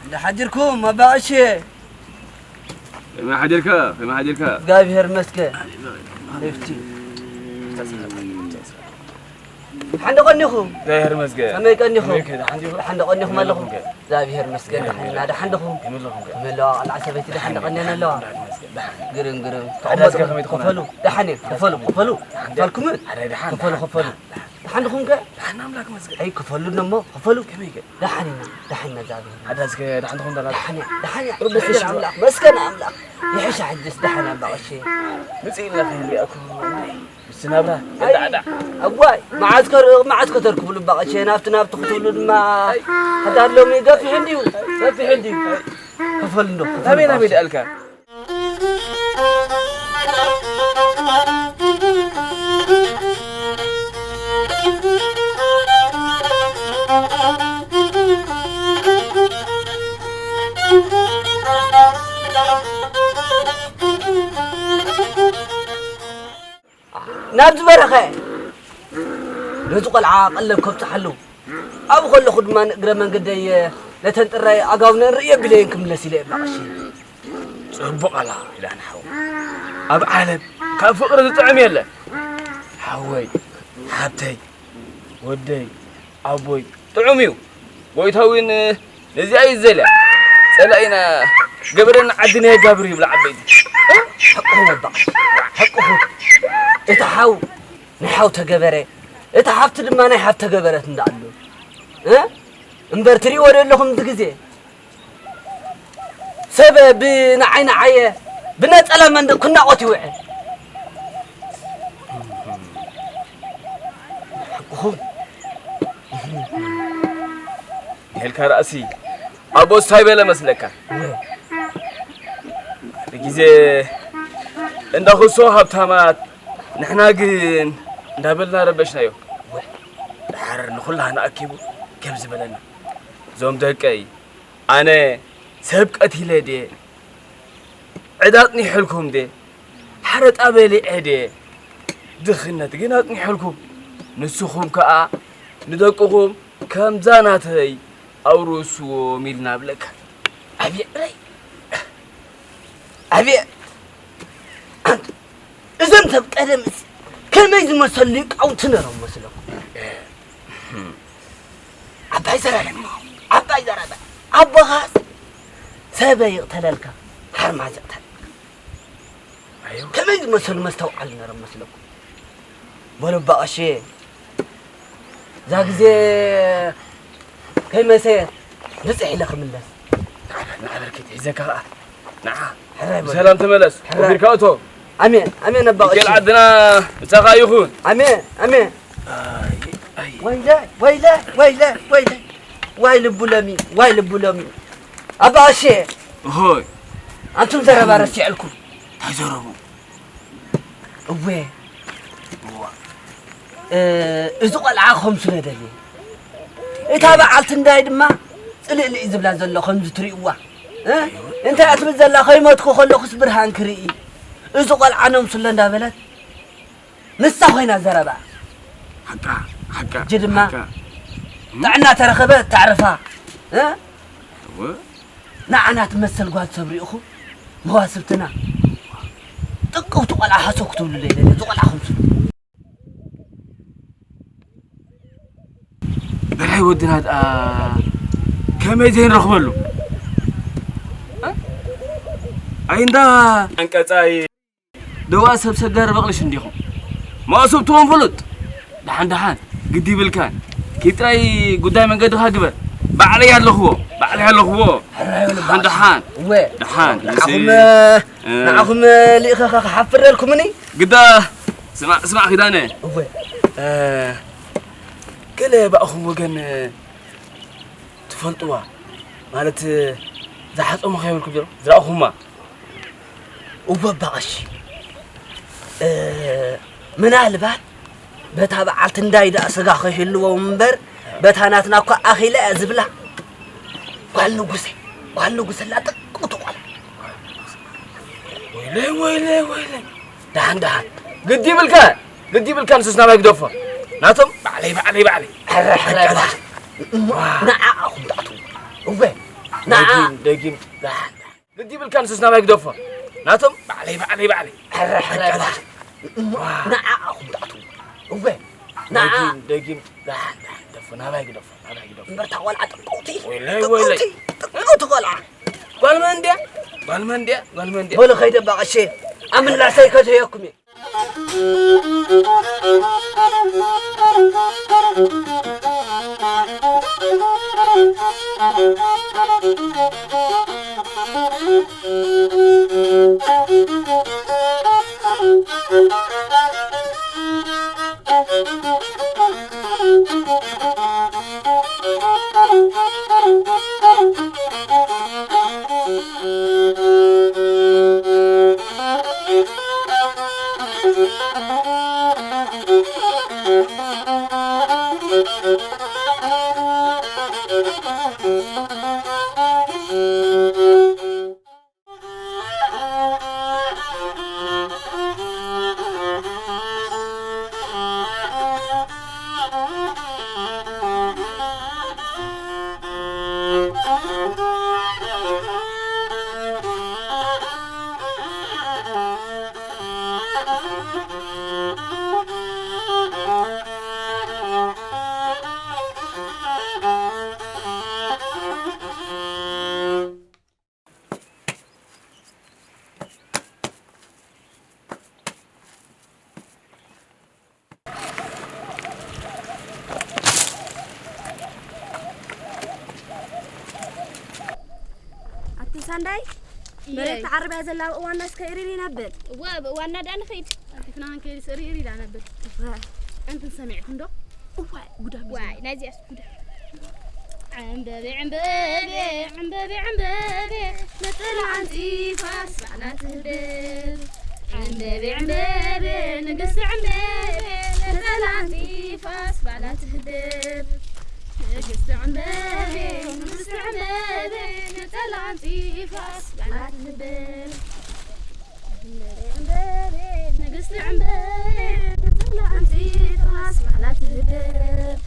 ደሓን ሓዲርኩም ኣባ ቀሺ? ከመይ ሓዲርካ? ከመይ ሓዲርካ? እግዚኣብሔር ይመስገን። ሌፍቲ። ደሓን ዶ ቀኒኹም? እግዚኣብሔር ይመስገን። ከመይ ቀኒኹም? ከመይ ከ-፣ ደሓን ዲኹም? ደሓን ዶ ቀኒኹም ከመይ ኣለኹም? ኣለኹም ከ? እግዚኣብሔር ይመስገን። ደሓን ደሓን ኢና። ደሓን ዲኹም? ከመይ ኣለኹም ከ? ከመይ ኣለዋ? ቆልዓ ሰበይቲ ደሓን ዶ ቀኒኤን ኣለዋ? ደሓን ይመስገን። ደሓን። ግርም ግርም። ዓዳስ ከ ተቐመጡ፣ ከመይ ትኾኑ? ክፈሉ። ደሓን እየ። ክፈሉ፣ ክፈሉ። ደሓን። ክፈልኩምን? ኣረ ደሓን፣ ክፈሉ፣ ደሓን፣ ክፈሉ። ደሓን፣ ደሓን። ደሓን ዲኹም ከ? ደሓን ኣምላኽ ይመስገን። ኣይ ክፈሉ እሞ፣ ክፈሉ። ከመይ ከ? ደሓን ኢና። ደሓን ኢና እግዚኣብሔር። ዓዳስ ከ ደሓን ትኾኑ ዳላ? ደሓን እያ፣ ደሓን እያ። ርቡሕ መስገን ሽዋ። ኣምላኽ፣ መስገን ኣምላኽ። ይሕሻ ሕጅስ ደሓን ኣባ ቀሺ። መጺእና ከይንሪኣኩም። ምስ ናብራ ኣይ፣ ገዳዕዳዕ። ኣዋይ፣ መዓስ ከ-፣ መዓስ ከተርክብሉ ኣባ ቀሺ? ናብቲ ናብቲ ክትብሉ ድማ ኣይ። ሕዳር ሎሚ ገፊሕ እንድዩ፣ ገፊሕ እንድዩ። ክፈል እንዶ፣ ክፈል ኣበይ ናበይ ኣባ ቀሺ። ደኣልካ? ናብዚ በረኸ ነዚ ቆልዓ ቀለብ ከብጽሓሉ ኣብኡ ከለኹ ድማ ንእግረ መንገደይ ነተን ጥራይ ኣጋውነን ርእየ ቢለየን ክምለስ ኢለ እየ ኣባ ቀሺ። ጽቡቕ ኣላ ኢላን ሓው። ኣብ ዓለም ካብ ፍቕሪ ዝጥዕም የለን። ሓወይ፣ ሓብተይ፣ ወደይ፣ ኣቦይ፣ ጥዑም እዩ። ጎይታ እውን ነዚኣ እዩ ዝደልያ። ጸላኢና ገበረና ዓድና የጋብር ይብላ ዓበይቲ። ሓቅኹም ኣባ ቀሺ፣ ሓቅኹም። እቲ ሓው ናይ ሓው ተገበረ፣ እታ ሓፍቲ ድማ ናይ ሓፍ ተገበረት እንዳኣሉ። እ? እምበር ትሪእዎ ዶ ኣለኹም እዚ ግዜ? ሰብ ብንዓይ ንዓየ ብነጸላ መንደቕ ክናቖት ይውዕል። ሓቅኹም። ሄልካ ራእሲ ኣቦ እንታይ በለ መስለካ? ወይ። ሓደ ግዜ እንዳ ኩሶ ሃብታማት ንሕና ግን እንዳበልና ረበሽናዮ። ወይ። ድሓር ንኹላህና ኣኪቡ ከምዚ በለና። እዞም ደቀይ ኣነ ሰብ ቀቲለ ድየ? ዕዳ ኣጽኒሐልኩም ድየ? ሓረጣ በሊዐ ድየ? ድኽነት ግን ኣጽኒሐልኩም። ንስኹም ከኣ ንደቅኹም ከምዛ ናተይ ኣውርስዎም ኢልና ብለካ። ኣብየ፣ ኣይ፣ ኣብየ፣ ኣንቱ፣ እዞም ሰብ ቀደምስ ከመይ ዝመሰሉ ሊቃውንቲ ነይሮም መስለኩም? ዓባይ ዘረባ፣ ዓባይ ዘረባ። ኣቦኻስ ሰበ ይቕተለልካ፣ ሓርማዝ ይቕተለልካ። ኣዮ። ከመይ ዝመሰሉ መስተውዓል ነይሮም መስለኩም? በሉ እባ ቀሺ፣ እዛ ግዜ ከይመሰየት ብፅሕ ኢለ ክምለስ። ንዓበል፣ ንዓበል ከይትሒዘካ ኸዓ። ንዓ። ሕራይ በሉ። ብሰላም ተመለስ። ሕራይ። ወፊርካ እቶ። ኣሜን፣ ኣሜን ኣባ ሚካኤል ቀሺ። ዓድና ምሳኻ ይኹን። ኣሜን፣ ኣሜን። ኣይ፣ ኣይ። ወይለ፣ ወይለ፣ ወይለ፣ ወይለ። ዋይ ልቡ ለሚ፣ ዋይ ልቡ ለሚ። ኣባ ቀሺ። እሆይ። ኣንቱም ዘረባ ረሲዐልኩም። እንታይ ዘረቡ? እወ። እዋ። እ፣ እዚ ቆልዓ ከም ስለ ደልየ። እታ በዓልቲ እንዳይ ድማ ጽልእልእ ዝብላ ዘሎ ከምዚ ትርእይዋ። እ? እንታይ እያ ትብል ዘላ? ከይሞትኩ ከለኹስ ብርሃን ክርኢ። እዚ ቆልዓ ነምስሎ እንዳበለት ንሳ ኮይና ዘረባ። ሓቃ፣ ሓቃ፣ ሕጂ ድማ ሓቃ። ጥዕና ተረኸበ ተዕርፋ። እ? እወ። ንዓና ትመሰል ጓል ሰብ ሪኢኹም መዋስብትና ጥቅውቲ ቆልዓ ሃሰው ክትብሉ ለይለ እዚ ቆልዓ ከምስሉ። በላይ ወድና ደኣ ከመይ ዘይንረኽበሉ? እ? ኣይ እንዳ ኣንቀጻይ ደዋ ሰብ ሰጋሪ በቕልሽ እንዲኹም። መዋስብትዎም ፍሉጥ። ደሓን ደሓን ግዲ ይብልካን። ኪድ ጥራይ ጉዳይ መንገድኻ ግበር። ባዕለይ ኣለኽዎ፣ ባዕለይ ኣለኽዎ። ሕራይ በሉ ደሓን በቃ። ደሓን። እወ። ደሓን። ንዓኹም፣ ንስይ፣ እ። ንዓኹም ልኢኸ ክሓፍረልኩምኒ? ግዳ ስማዕ፣ ስማዕ ኪዳነ። እወ። እ፣ ገለ ብኣኹም ወገን ትፈልጥዋ፣ ማለት ዝሓጾሙ ከይበልኩም ዶ ዝረኣኹማ? እወ ኣባ ቀሺ፣ እ፣ ምናልባት በታ በዓልቲ እንዳይ ደኣ ስጋ ከይህልዎም እምበር፣ በታ ናትና እኳ ኣኺለ እያ ዝብላ። ጓል ንጉሰ፣ ጓል ንጉሰ ኣላ ጥቅምቲ ጓል። ወይለይ፣ ወይለይ፣ ወይለይ። ደሓን፣ ደሓን። ግዲ ይብልካ፣ ግዲ ይብልካ፣ ንሱስ ናባይ ግደፎ። ናቶም ባዕለይ፣ ባዕለይ፣ ባዕለይ። ሕረ፣ ሕረ፣ ሕረ፣ ባዕለይ። እሞ ዋ። ንዓኹም ትኣትዉ። እወ። ንዓ። ደጊም፣ ደጊም። ግዲ ይብልካ ንሱስ ናባይ ግደፎ። ናቶም ባዕለይ፣ ባዕለይ፣ ባዕለይ። ሕረ፣ ሕረ፣ ባዕለይ። ንዓኹም ትኣትዉ። እወ። ንዓ። ደጊም፣ ደጊም። ደፎ፣ ናባይ ግደፎ፣ ናባይ ግደፎ። እምበር እታ ቆልዓ ጥንቁቕቲ፣ ወይለይ፣ ጥንቁቕቲ፣ ወይለይ። ጥንቁቕቲ ቆልዓ። ጓል መን ድያ? ጓል መን ድያ? ጓል መን ድያ? በሉ ከይደ እባ ቀሼ። ኣብ ምላሰይ ከድህየኩም እየ። ኣቲ ሳንዳይ፣ እየ። መሬት ዓረብያ ዘላ እዋና እስከ እሪሪ ነብል። እዋ፣ ብእዋና ዳ ንኸይድ። ኣቲ ፍናን ከይድስ እሪሪ ዳ ነብል። እዋ። እንትን ሰሚዕኩም ዶ? እዋ፣ ጉዳም እዩ ዋይ፣ ዘሎ። ናይዚኣስ ጉዳም። ዕምበቤ፣ ዕምበቤ፣ ዕምበቤ፣ ዕምበቤ፣ ነጠላ ኣንጺፋስ ባዕላ ትህብብ። ዕምበቤ፣ ዕምበቤ፣ ንግስቲ ዕምበቤ፣ ነጠላ ኣንጺፋስ ባዕላ ትህብብ። ንግስቲ ዕምበቤ፣ ንግስቲ ዕምበቤ፣ ነጠላ ኣንጺፋስ ባዕላ ትህብብ። ንግስቲ ዕምበቤ፣ ነጠላ ኣንጺፋስ ባዕላ ትህብብ።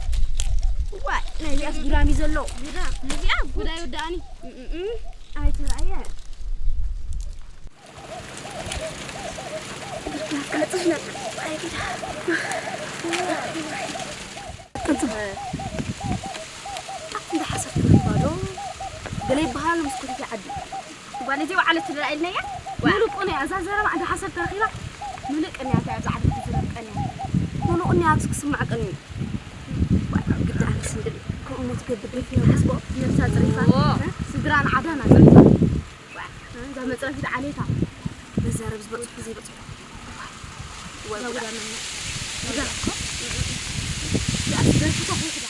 ዋይ፣ ናይ ቢያስ ጉዳም እዩ ዘሎ። ጉዳም፣ ናይ ቢያስ ጉዳይ ወዳእኒ። እም፣ እም፣ እም። ኣይተራእየ። እንዳ ሓሰብ ትረኽባ ዶ? ገለ ይበሃል ምስ ኩርፊ ዓዲ። ጓል እዚ በዓለት ትረኣ ኢልናያ? ዋ። ሙሉእ ቅንያ፣ እዛ ዘረባ እንዳ ሓሰብ ተረኺባ፣ ሙሉእ ቅንያ፣ እንታይ ኣብዛ ዓዲ ትዝረብ ቅንያ? ሙሉእ ቅንያ ኣብዚ ክስማዕ ቅንዩ። ዋ፣ ግዲ ኣነ ስንድል፣ ከምኡ እሞ ትገብር ዶ ኢልካ ትሓስቦ? ነብሳ ጽሪፋ፣ ዎ። እ? ስድራን ዓዳን ኣጽሪፋ። ዋ፣ እዛ መጽረፊት ዓሌታ። መዛረብ ዝበጽሑ ዘይበጽሑ። ዋ፣ እዛ ዋ። ጉዳና እያ። እዛ እኮ። እዛ ስደት እኮ ኹዳ።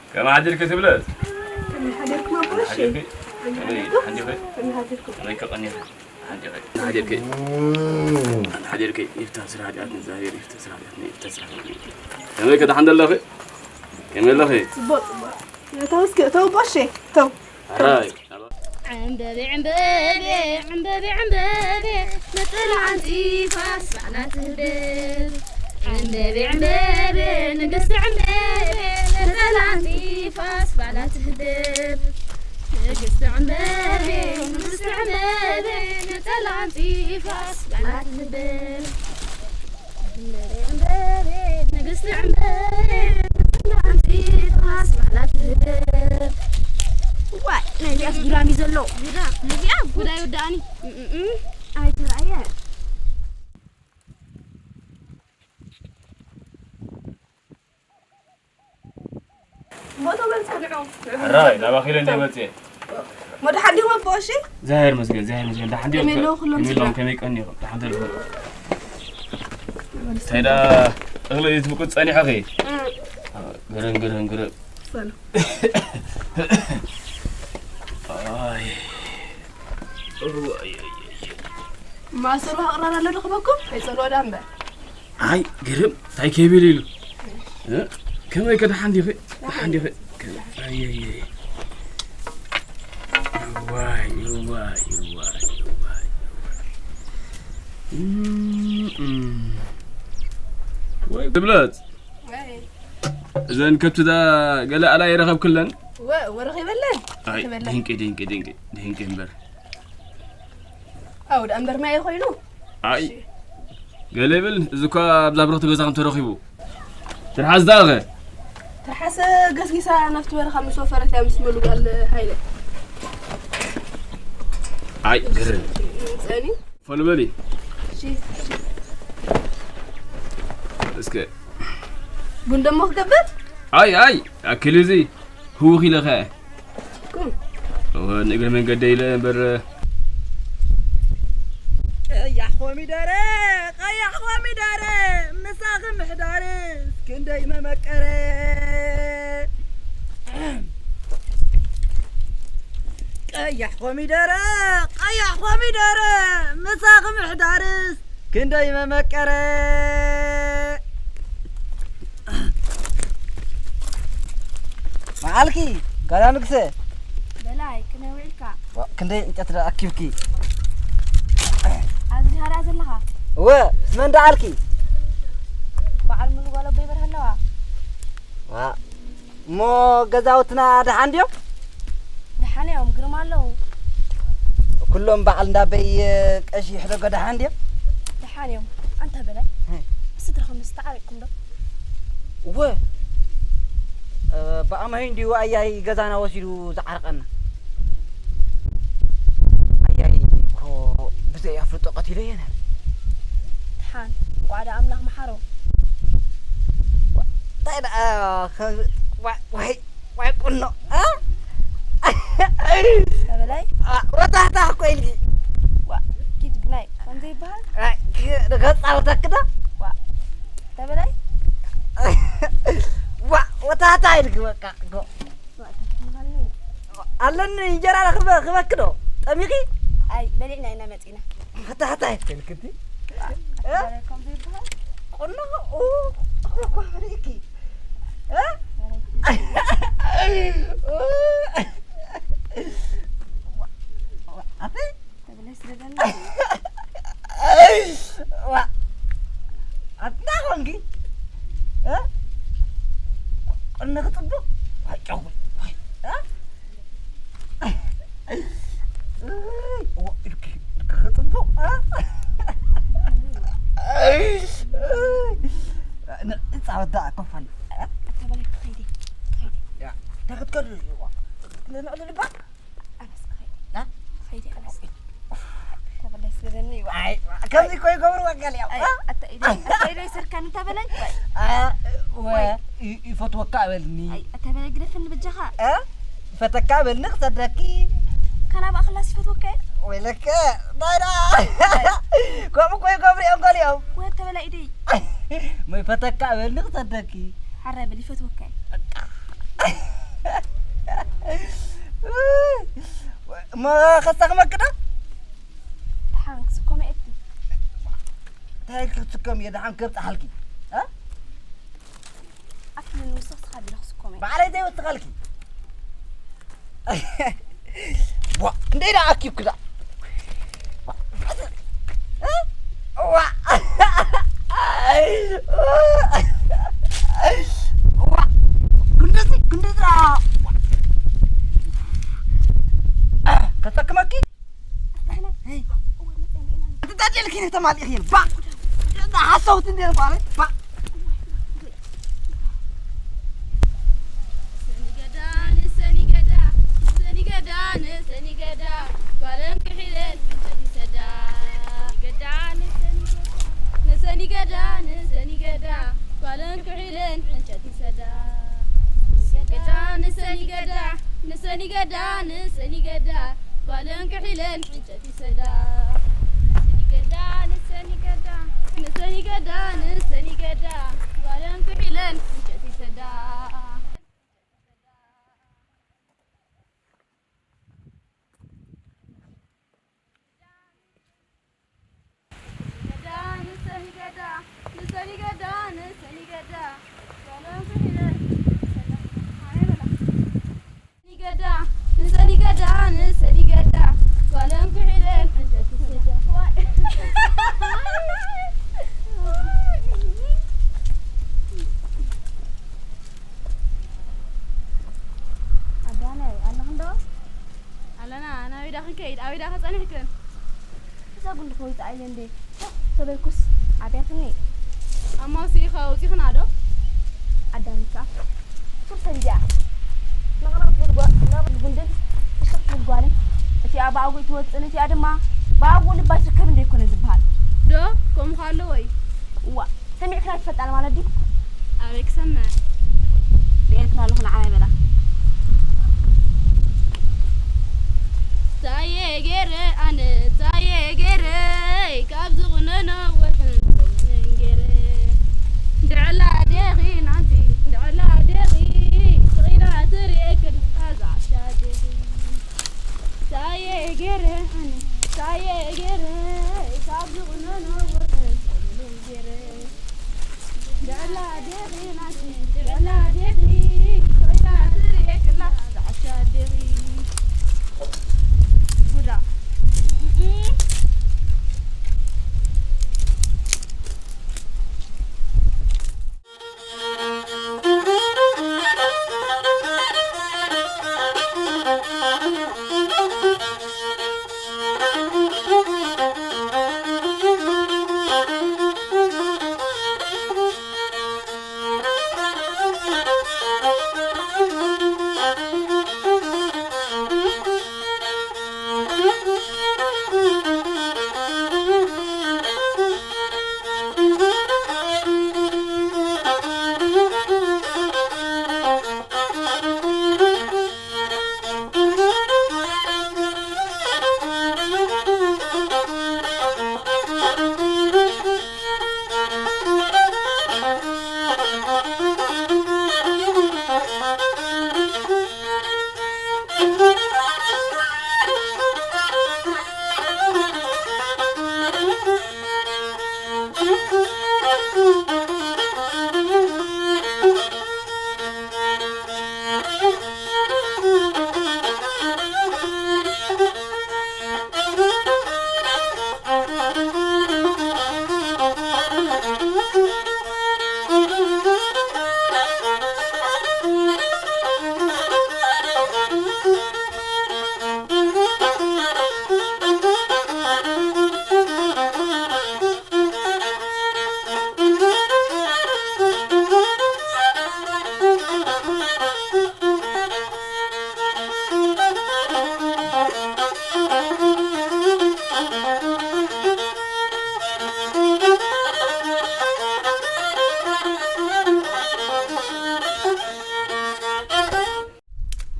ከመይ ሓዲርኪ ትብለት? ከመይ ሓዲርኩም ኣቦ? እሺ። ሓዲርኪ? ከመይ ሓዲርኩም? ከመይ ከቐኒኺ? ሓዲርኪ? ሓዲርኪ? ሓዲርኪ? ይፍታ ስራሕ ኃጢኣት ንእግዚኣብሔር፣ ይፍታ ስራሕ ኃጢኣት፣ ይፍታ ስራሕ ኃጢኣት። ከመይ ከ ደሓን ደለኺ? ከመይ ኣለኺ? ጽቡቕ፣ ጽቡቕ። ተው እስኪ፣ ተው ኣቦ፣ እሺ፣ ተው። ሕራይ። ዕምበቤ ዕምበቤ ዕምበቤ ዕምበቤ ነጠላ ኣንጺፋስ ባዕላ ትህብብ። ዕምበቤ ዕምበቤ ንግስቲ ዕምበቤ ነጠላ ኣንጺፋስ ባዕላ ትህብብ። ንግስቲ ዕምበቤ ንግስቲ ዕምበቤ ነጠላ ኣንጺፋስ ባዕላ ትህብብ። ንግስቲ ዕምበቤ፣ ኣንቲ ትራስ ባዕላ ትህደብ። ዋይ፣ ናይ ቢያስ ጉዳም እዩ ዘሎ። ጉዳም፣ ናይ ቢያ ጉዳይ ወዳእኒ። እም፣ እም፣ እም። ኣይተራእየ። ሞቶ በል ጸንዖ። ሕራይ፣ ናባኺ ኢለ እንደ መጽኤ። ወደ ሓዲኹም ኣቦ፣ እሺ? እግዚኣብሔር ይመስገን፣ እግዚኣብሔር ይመስገን። ደሓን ድዮም? ከመይ ኣለዉ ኩሎም ከመይ ኣለዎም? ስድራ? ከመይ ቀኒኹም? ደሓን ተልኹም? እንታይ ደኣ እኽሊ ትብቁ ጸኒሖኺ? እም። ግርም፣ ግርም፣ ግርም። ሰላም። ኣይ። እዋይ፣ ኣይ፣ ኣይ፣ ኣይ። ማሰሮ ኣቕራር ኣሎ ዶ ክበኩም? ኣይጸልኦ ዳ እምበር። ኣይ፣ ግርም፣ እንታይ ከይብል ኢሉ? እ? ከመይ ከ ደሓን ዲኺ? ደሓን ዲኺ? ከ-፣ ኣይ፣ ኣይ፣ ኣይ። እዋይ፣ እዋይ፣ እዋይ፣ እዋይ። እም፣ እም። ወይ ትብለጽ። ወይ። እዘን ከብቲ ዳ ገለ ኣላ ይረኸብክለን? ወ-፣ ወረኺበለን? ኣይ፣ ትበለን። ድንቂ፣ ድንቂ፣ ድንቂ፣ ድንቂ እምበር። ኣው፣ ደኣ እምበር ማይ ኮይኑ። ኣይ፣ እሺ። ገለ ይብል፣ እዚ እኳ ኣብዛ ብርኽቲ ገዛኹም ተረኺቡ። ትርሓስ ዳኸ? ትርሓስ ገስጊሳ ናብቲ በረኻ ምስ ወፈረት እያ ምስ መሉ ጓል ሃይለ። ኣይ፣ ግርም። ጸኒ። ፎል በሊ። እሺ፣ እሺ። እስከ። ቡን ደሞ ክገብር? ኣይ፣ ኣይ፣ ኣክል እዚ። ህውኽ ኢለ ኸ? ኩም። እወ፣ ንእግሪ መንገደይ ኢለ እምበር። ቀያሕ ኮሚደረ፣ ቀያሕ ኮሚደረ፣ ምሳኺ ምሕዳርስ ክንደይ መመቀረ። ቀያሕ ኮሚደረ፣ ቀያሕ ኮሚደረ፣ ምሳኺ ምሕዳርስ ክንደይ መመቀረ። መዓልኪ፣ ጋላ ንግሰ። በላይ፣ ከመይ ውዒልካ? ዋ፣ ክንደይ ዕንጨት ደኣ ኣኪብኪ? ኣብዚ ሃዳ ዘለኻ? እወ፣ ምስ መን ደኣ ኣልኪ? በዓል ሙሉ ጓል ኣቦይ በርሀ ኣለዋ። ዋ፣ እሞ ገዛውትና ደሓን ድዮም? ደሓን እዮም፣ ግርማ ኣለዉ። ኩሎም በዓል እንዳበይ ቀሺ ይሕደጎ ደሓን ድዮም? ደሓን እዮም። ኣንታ በላይ፣ እ። ስድራኹም ምስ ተዓሪቕኩም ዶ? እወ። እ፣ ብኣማሂ እንድዩ ኣያይ ገዛና ወሲዱ ዝዓርቀና። ኣያይ እኮ ብዘይ ኣፍልጦ ቀቲለዮ ነይረ። ደሓን፣ እንቋዕ ደኣ ኣምላኽ መሓሮ። ዋ፣ እንታይ ደኣ፣ ከ-፣ ዋ-፣ ዋይ፣ ዋይ ቁኖ፣ እ? ተበላይ? ዋ፣ ወታህታህ እኮ ኢልኪ። ዋ፣ ኪድ ግናይ፣ ከምዚ ይበሃል? ኣይ፣ ክ-፣ ገጻ ወተክዶ? ዋ፣ ተበላይ? ዋ፣ ወታህታህ ኢልኪ በቃ፣ ጎ-፣ ዋ፣ ተበላይ? ኣለኒ፣ እንጀራ ክበ-፣ ክበኪ ዶ? ጠሚኺ? ኣይ፣ በሊዕና ኢና መጺና። ወታህታህ ኢልኪ እንዲ? ዋ፣ እ? ተበላይ ከምዚ ይበሃል? ቁኖ፣ ኡ፣ እኮ፣ እኮ ርኢኪ። እ? ኣቲ? ተብለስ ደደና። ዋ። ኣታ ኮንኪ? እ? ቁኖ ክጽቡቕ? ዋይ፣ ጨጉሪ። ዋይ። እ? ዋ፣ ኢልኪ፣ ኢልኪ ክጽቡቕ። እ? ን-፣ እጻወት ደኣ ኮፋል። እ? ኣታ በላይ ትኸይዲ፣ ትኸይዲ። ያ፣ እንታይ ክትከዱ? ዋ፣ ክትነዕልልባ? ኣነስ ክኸይድ። ና? ክኸይድ እየ ኣነስ። ተበላይ ስለዘኒ ይዋ። ኣይ፣ ከምዚ እኮ ይገብሩ ወገል እዮም። ኣይ፣ እ? ኣታ ኢደይ፣ ኣታ ኢደይ ሰርካኒ ተበላይ። ዋይ። አ፣ ወ-፣ ዋይ። ይ-፣ ይፈትወካ በልኒ። ኣይ፣ ኣታ በላይ ግደፈኒ በጃኻ። እ? ይፈተካ በልኒ ክሰደኪ። ካላብ ኣኽላስ ይፈትወካ እየ። ወይለከ፣ ናይዳ። ከምኡ እኮ ይገብሩ እዮም ገሊኦም። ወይ ኣታ በላይ ኢደይ። ሞ ይፈተካ በልኒ ክሰደኪ። ሓራይ በል ይፈትወካ እየ። እሞ ከሳኽመኪ ዶ? ደሓን ክስከም እየ እትብል። እንታይ ክትስከም እየ ደሓን ከብጽሓልኪ? እ? ኣክል ንስኽ ስኻ ቢላ ክስከም እየ። ባዕለይ ዘይወስኻልኪ። ዋ፣ ክንደይ ደኣ ኣኪብኪ ደኣ? ዋ፣ እ? ዋ። ዋ፣ ክንደዚ፣ ክንደዚ ደኣ? ከተክመኪ? ኣንተ ታዲያ ልክ ነህ ተማልክ ይል ባ። ሓሰውት እንዴ ነው ባለ ባ። ሰኒገዳ ንሰኒገዳ፣ ሰኒገዳ ንሰኒገዳ፣ ጓለን ክሒለን እንጨት ይሰዳ። ሰኒገዳ ንሰኒገዳ፣ ንሰኒገዳ ንሰኒገዳ፣ ጓለን ክሒለን እንጨት ይሰዳ። ሰኒገዳ ንሰኒገዳ፣ ንሰኒገዳ ንሰኒገዳ፣ እንክሒለን ዕንጨይቲ ሰዳ። ንሰኒገዳ፣ ንሰኒገዳ፣ ንሰኒገዳ፣ ንሰኒገዳ። ጓለን ክሒለን ዕንጨይቲ ሰዳ። ንሰኒገዳ፣ ንሰኒገዳ፣ ንሰኒገዳ። ጓለን ክሒለን ዕንጨይቲ ሰዳ። ንሰኒገዳ፣ ንሰኒገዳ፣ ንሰኒገዳ፣ ጓለን ክሒለን ዕንጨይቲ ሰዳ። ኣዳነ፣ ኣለኽን ዶ? ኣለና፣ ናበይ ዳ ክንከይድ? ኣበይ ዳ ኸ ጸኒሕክን? እዛ ጉንዲ ከወይፃ ኢለ እንዴ ተበልኩስ ዓብያትኒ። ኣማውሲ ኢኻ ኣውፂኽና ዶ? ኣዳሚካ ሱር ሰብ እዚኣ ነቕነቕ ትብል ጓ-፣ ነቕነቕ ትብል ጉንድን እሽኽ ትብል ጓልን እቲኣ ብኣጉ ትወፅን እቲኣ ድማ ብኣጉ ልባ ትርከብ እንደ ይኮነ ዝበሃል። ዶ ከምኡ ኣሎ ወይ? እዋ ሰሚዕክና ትፈልጣል ማለት ድዩ? ኣበይ ክሰምዕ? ርኤልክና ኣለኹ ንዓና ይበላ። ታየ ገይረ ኣነ ታየ ገይረ ካብ ዝቑነኖ ወርሕን ሰሙንን ገይረ። እንድዕላ ዴኺ ናንቲ እንድዕላ ዴኺ ስቕ ኢላ ትርእየክን ኣዛ ዓሻ ዴኺ። ታየ ገይረ ኣነ ታየ ገይረ ካብ ዝቑነኖ ወርሕን ሰሙንን ገይረ።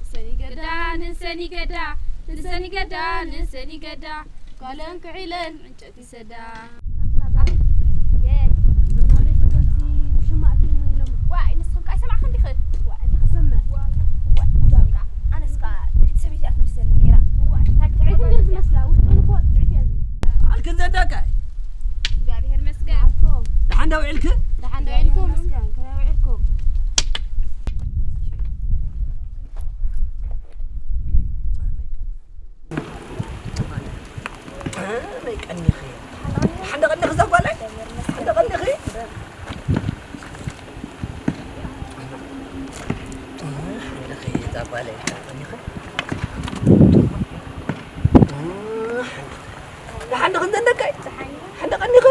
ንሰኒገዳ ንሰኒገዳ ንሰኒገዳ ንሰኒገዳ ጓለን ክዒለን ዕንጨይቲ ሰዳ። ዋይ፣ ንስኹም ከ ኣይሰማዕክን ዲኽን? ዋይ፣ እንታይ ክሰምዕ? ዋይ፣ ጉዳም ከ። ኣነስ ከ ሰበይቲ እያ ትመስለኒ ነይራ። ዋይ፣ እንታይ ክትብሉ? ጥዕይቲ እንድየ ዝመስላ፣ ውሽጠን እኮ ጥዕይቲ እያ ዝመስላ። ኣልክን ዘደቀ። እግዚኣብሔር ይመስገን። ደሓን ዶ ውዒልክን? ደሓን ዶ ውዒልኩም? ይመስገን። ከመይ ውዒልኩም? ከመይ ቀኒኺ? ደሓን ዶ ቀኒኺ እዛ ጓለይ? ደሓን ዶ ቀኒኺ? ደሓን ዶ ቀኒኺ እዛ ጓለይ? ደሓን ዶ ቀኒኺ? ደሓን ዶ ቀኒኺ? ደሓን ዶ ቀኒኺ?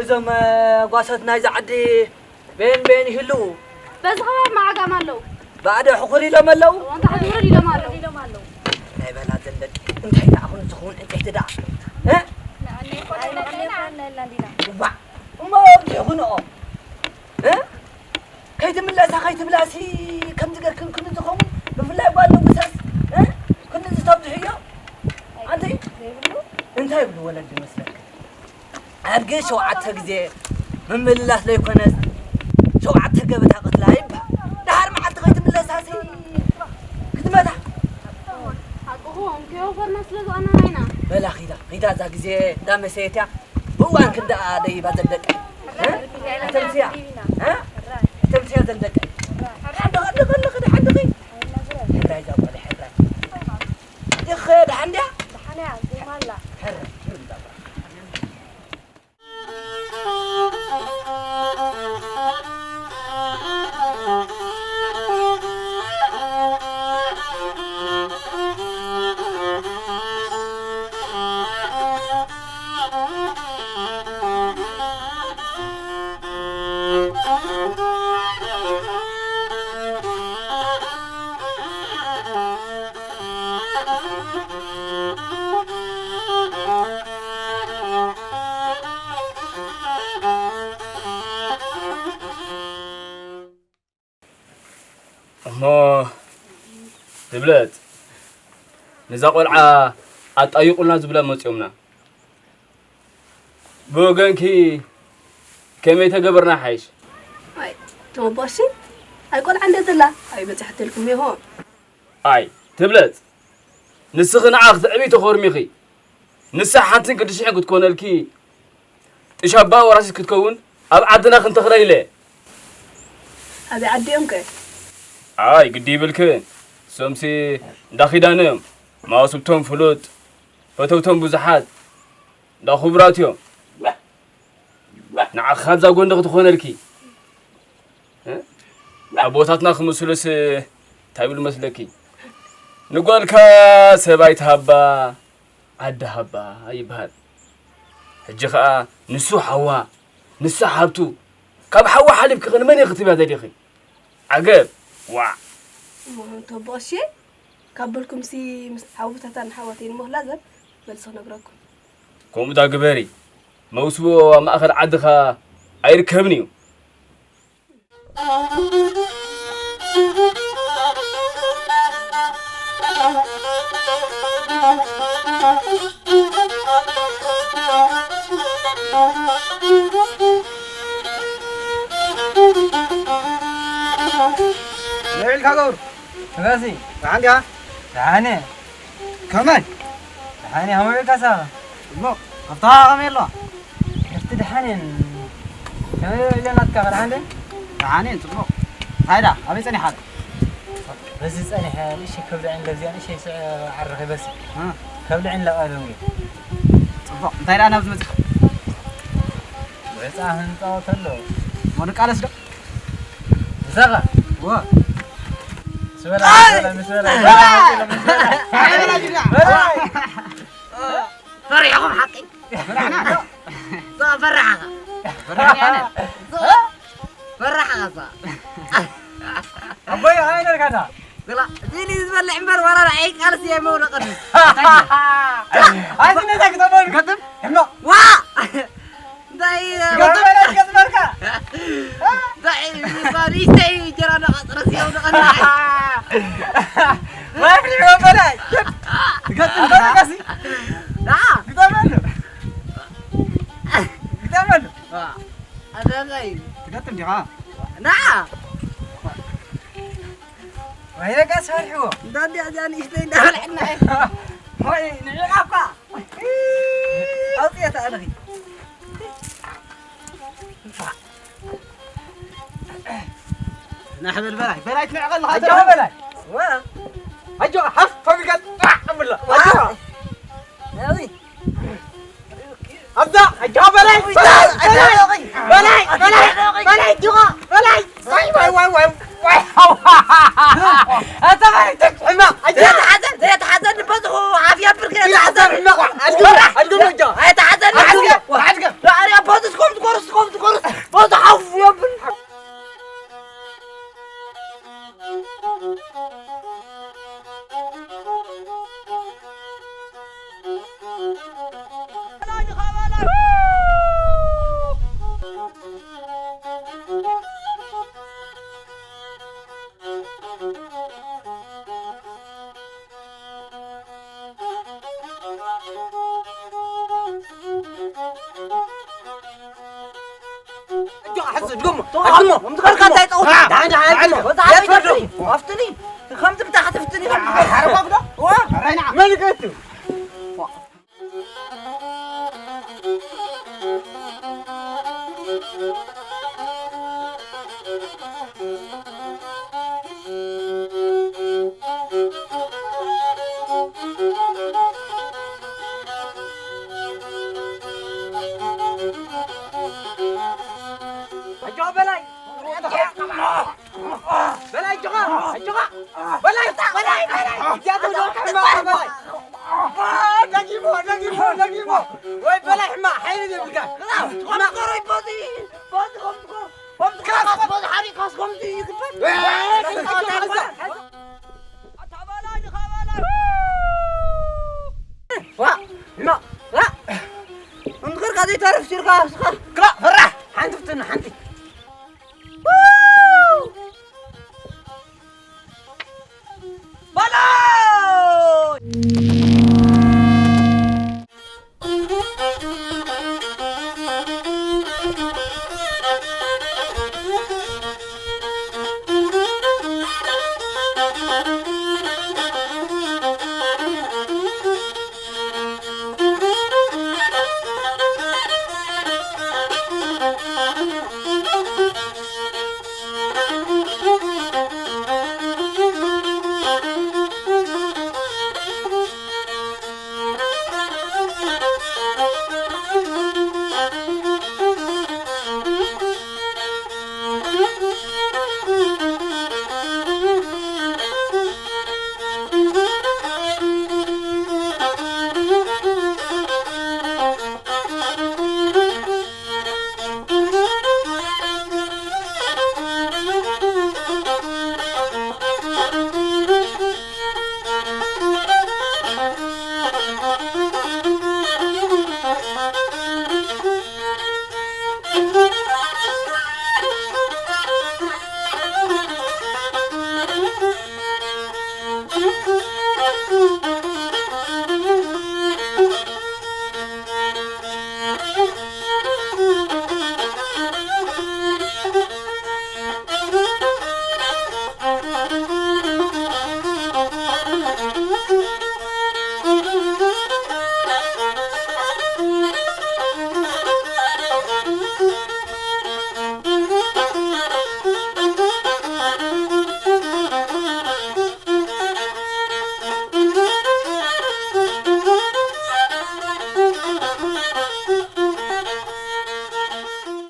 እዞም፣ እ፣ ጓሶት ናይዛ ዓዲ በየን በየን ይህልዉ? በዚ ከባቢ ማዓጋም ኣለዉ። ባዕዶ ሕኹር ኢሎም ኣለዉ? እዋን ታሕቲ ውርድ ኢሎም ኣለዉ። ናይ በላ ዘን ደቂ፣ እንታይ ደኣ ኹን ዝኸውን ዕንጨይቲ ደኣ? እ? ዋዕ! እሞ እንታይ ይኹንኦ? እ? ከይትምለሳ ከይትብላሲ ከምዚ ገርክን ክንዲ ዝኸውን፣ ብፍላይ ጓል ንጉሰስ፣ እ? ክንዲ ዝተብዝሕዮ? እንታይ ይብሉ ወለዲ መስለካ? ኣድጊ ሸውዓተ ግዜ ምምልላስ ለይኮነስ ሸውዓተ ገበታ ቅትላ ይበሃል። ደሓር መዓልቲ ከይትምለሳሲ ክትመታ። ሓቅኹም ከይወፈርና ስለ ዝቐነና ኢና። በላ ኺዳ ኺዳ እዛ ግዜ እንዳመሰየት እያ። ብእዋን ክንደኣ ደይባ ዘለቀ። እ? ኣይተምስያ። እ? ኣይተምስያ ዘለቀ። ሓንዲ ኸ፣ ሓንዲ ኸ፣ ሓንዲ ኸ። ሕራይ እዛ ጓል ሕራይ። ይኸ ደሓን ድያ? ደሓን እያ፣ ዜማ ኣላ። ሕራይ፣ ሕራይ እዛ ጓል። እሞ ትብለጽ፣ ነዛ ቆልዓ ኣጣይቑልና ዝብላ መጺኦምና። ብወገንኪ ከመይ ተገበርና ሓይሽ? ኣይ፣ ተመባሲ፣ ኣይ ቆልዓ እንደ ዘላ ኣይ በጻሕተልኩም ይሆ። ኣይ ትብለጽ፣ ንስኺ ንዓ ክትዕቢ ተኾርሚኺ። ንሳ ሓንትን ቅድሽሕን ክትኮነልኪ፣ ጥሻባ ወራሲት ክትከውን ኣብ ዓድና ክንተኽላ ኢለ። ኣበይ ዓዲ እዮም ከ? ኣይ ግዲ ይብልክን፣ እሶምሲ እንዳ ኪዳነ እዮም። ማውስብቶም ፍሉጥ፣ ፈተውቶም ብዙሓት፣ እንዳ ክቡራት እዮም። ንዓኺ ካብዛ ጎኒ ክትኾነልኪ፣ እ? ኣቦታትና ክምስሉስ እንታይ ይብሉ መስለኪ? ንጓልካ ሰብኣይ ትሃባ፣ ዓዲ ሃባ ይበሃል። ሕጂ ኸኣ ንሱ ሓዋ፣ ንሳ ሓብቱ፣ ካብ ሓዋ ሓሊፍኪ ኸ ንመን ኢኺ ክትብያ ደሊኺ? ዓገብ! ዋዕ! እሞ ተቦ ቀሼ፣ ካብ በልኩምሲ ምስ ሓውታታን ሓዋተይን እሞ ክላዘብ መልሲ ክነግረኩም። ከምኡ ዳ ግበሪ። መውስቦ ኣብ ማእኸል ዓድኻ ኣይርከብን እዩ። ንዕልካ ገብሩ። መጋሲ። ደሓን ዲኻ? ደሓን እየ። ከመይ? ደሓን እየ፣ ከመይ ውዒልካ ሳባ? ጽቡቕ። ከብትኻ ከመይ ኣለዋ? ከብቲ ደሓን እየን። ከመይ ውዒለን ናትካ፣ ከ ደሓን ድየን? ደሓን እየን፣ ጽቡቕ። እንታይ ደኣ፣ ኣበይ ጸኒሓ? በዚ ጸኒሐ፣ ንእሽተይ ከብልዐን ለብዚኣ፣ ንእሽተይ ስዕ ዓርኺ በሲ። እ። ከብልዐን ለቓ ዶንጌ። ጽቡቕ። እንታይ ደኣ ናብዚ መጺኻ? ብዕጻ ክንጻወት ኣሎ። እሞ ንቃለስ ዶ? ምሳኻ? እወ። ምስ በላ፣ ኣይ! ምስ በላ፣ ምስ በላ፣ ምስ በላ። ኣይ! በላይ! ፈሪሕኹም ሓቂ? ፈራሕና? ዞ፣ ፈራሕኻ? ፈራሕና? ዞ፣ ፈራሕኻ ዞ? ኣቦይ፣ ከመይ ነርካታ? ግላ፣ ቢኒ ዝበልዕ እምበር ዋላ ንዓይ ቃልሲ የመውለቐኒ። ኣዚ ነዛ ክተበሉ። ገጥም? ሕማቕ። ዋ! እንታይ፣ ገጥም በለ፣ ገጥም በልካ። እንታይ፣ ንእሽተይ እንጀራ እናቋፀረ ሲያው ንቐንዕ። ዋይ፣ ፍሬ በላይ። ገጥም በልካ ሲ። ዳ። ግጠመሉ። ግጠመሉ። ዋ፣ ኣደረይ። ትገጥም ዲኻ? ና። ወይ፣ ደጋ ሰሪሕዎ። እንዳ እንዲያ እዚኣ ንእሽተይ እንዳበልዐና እየ። ወይ፣ ንዒቓ እኳ። ኣውፅኤ ተኣለኺ። ናሕ በል በላይ፣ በላይ ትንዕቐ ኣለኻ። ኣጆኻ በላይ። ዋ። ኣጆኻ፣ ሃፍ፣ ፈግገጥ፣ ጣዕ፣ ኣብላ። ዋ። ኣጆኻ። ናብዚ። ኣብዛ፣ ኣጆኻ በላይ፣ በላይ፣ በላይ፣ በላይ፣ በላይ፣ ኣጆኻ፣ በላይ። ዋይ፣ ዋይ፣ ዋይ፣ ዋይ፣ ዋይ። ኣታ በላይ፣ ተክ፣ ሕማቕ፣ ኣጆኻ። ዘይተሓዘ፣ ዘይተሓዘ ንበዝሑ ዓፍያ ብርክ ኢላ ዘይተሓዘ። ሕማቕ፣ ኣድግሞ፣ ኣድግሞ፣ ኣጆኻ። ኣይተሓዘ፣ ኣድግሞ፣ ኣድግሞ። ኣድግሞ። ዳዕሪ ኣቦትስ ኮም ትኮርስ፣ ኮም ትኮርስ። በዝሑ ዓፍያ ብርክ። ሓዝ ድገሞ። ኣትሞ። ምትኸልካ እንታይ ጠውታ? ዳን ዳን ኣትሞ። ወዛ ኣፍትኒ። ኣፍትኒ። ከምቲ ብታሕቲ ፍትኒ ከም ሓረባብዶ? ዋ። መን ይቀቱ? ኣጆኻ በላይ። በላይ ኣጆኻ፣ ኣጆኻ። በላይ፣ በላይ፣ በላይ። እዚኣ ትብሎ ሕማቕ በላይ። ደጊሞ፣ ደጊሞ፣ ደጊሞ። ወይ በላይ ሕማቕ ሓይሊ ዘይብልካ። ሕማቕ። ዋ፣ ሕማቕ። ዋ። እንድሕር ካብ ዘይተርፍ ሲርካ፣ ስኻ። ክላ፣ ፈራሕ። ሓንቲ ፍትን፣ ሓንቲ።